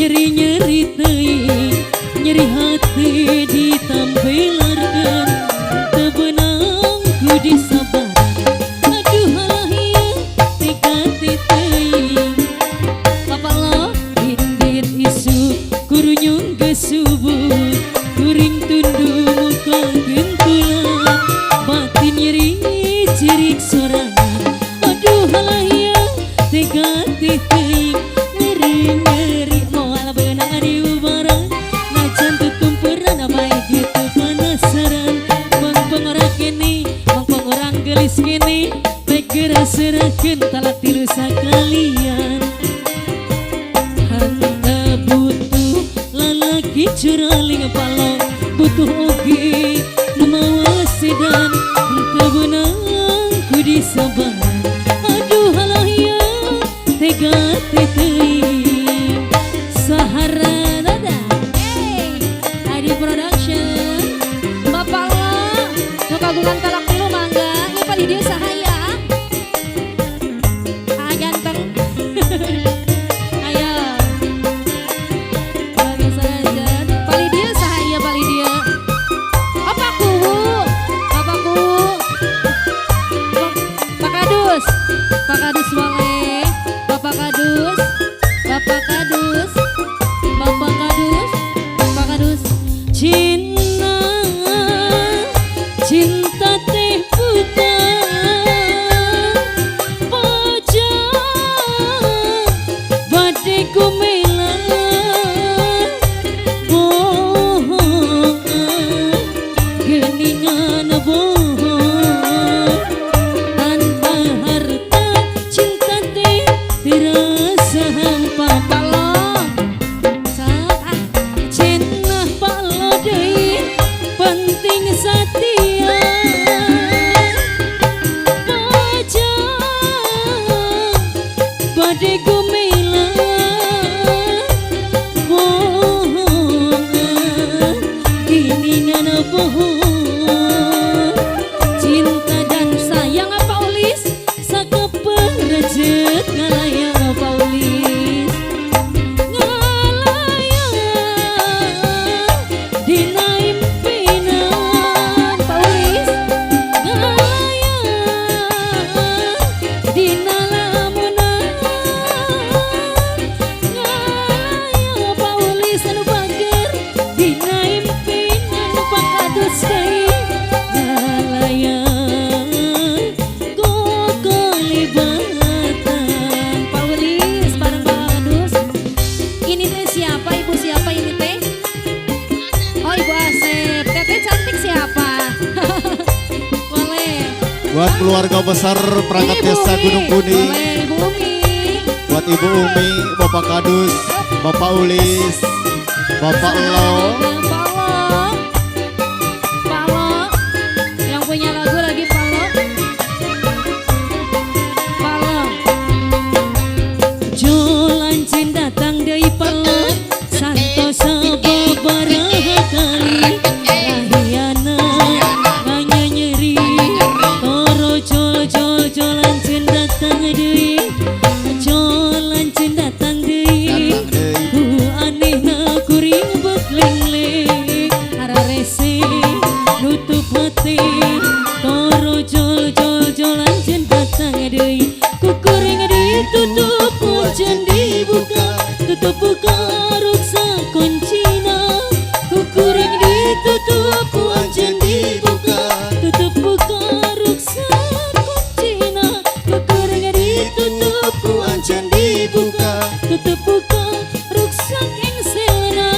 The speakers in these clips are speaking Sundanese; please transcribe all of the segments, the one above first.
Nyeri-nyeri teuing, nyeri hati ditampelarkeun, teu beunang ku disabaran. Aduh halah ieu tega teh teuing. Bapak lo indit isuk kurunyung geus subuh, kuring tunduh muka gentulan, batin nyeri cirik sorangan. Aduh halah ieu tega teh teuing, nyeri nyeri moal beunang diubaran, najan tutumpuran bae kitu penasaran. Mangpang ora kene, mangpang urang geulis kene, rek geura serahkeun talak tilu sakalian. Hanta butuh lalaki curaling palo, butuh oge nu mawa sedan, henteu beunang ku disabaran. Aduh halah ieu tega teh teuing. Sahara Dada. Hey, Adi Production. Bapak lo, nu kagungan talak tilu mangga. Ieu palih dieu saha ya? Ah, ganteng. Ayo. Bagus saja. Palih dieu saha ieu palih dieu? Oh, Pak Kuwu. Bapak Kuwu. Pak Kadus. Pak Kadus boleh. Bapak Kadus. Bapak Kadus. Bapak Kadus. Pak Kadus. Cinta, cinta teh buta, paja bade gumela bohong, geningan bohong tanpa harta, cinta teh terasa hampa. Palo. Sok ah. Cenah palo deui penting satia, paja bade gumela bohong, geningan bohong. Cinta dan sayang apa Ulis? Sakaperejet ngalayang apa Ulis, ngalayang dina impinan. Pak Ulis. Ngalayang dina lamunan, ngalayang Pak Ulis anu bager dina impinan. Pak Kadus deui ngalayang kokolibatan. Pak Ulis bareng Pak Kadus. Ini teh siapa? Ibu siapa ini teh? Oh, Ibu Asep. Teteh cantik siapa? Boleh. Buat keluarga besar perangkat Ibu desa Umi. Gunung Kuning, Boleh Ibu Umi. Buat Ibu Umi, Bapak Kadus, Bapak Ulis, Bapak Lo, Palo. Palo. Yang punya lagu lagi Palo. Palo. Jol anjeun datang deui palo, santosa babaraha kali kahiana nganyeri toro. Jol jol jol anjeun datang deui, jol anjeun datang deui, datang deui. Ku anehna kuring beklingling hararese nutup hati toro. Jol jol jol anjeun datang deui, ku kuring ditutup anjeun dibuka, tutup buka ruksa kuncina. Ku kuring ditutup anjeun dibuka, tutup buka ruksa kuncina. Ku kuring ditutup anjeun dibuka, tutup buka ruksa engselna.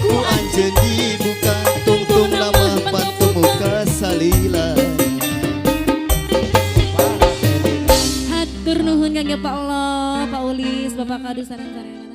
Ku anjeun dibuka, tungtung nama pantemuka salila. Hatur nuhun kangge Pak Allah, Pak Ulis, Bapak Kadus sareng-sareng.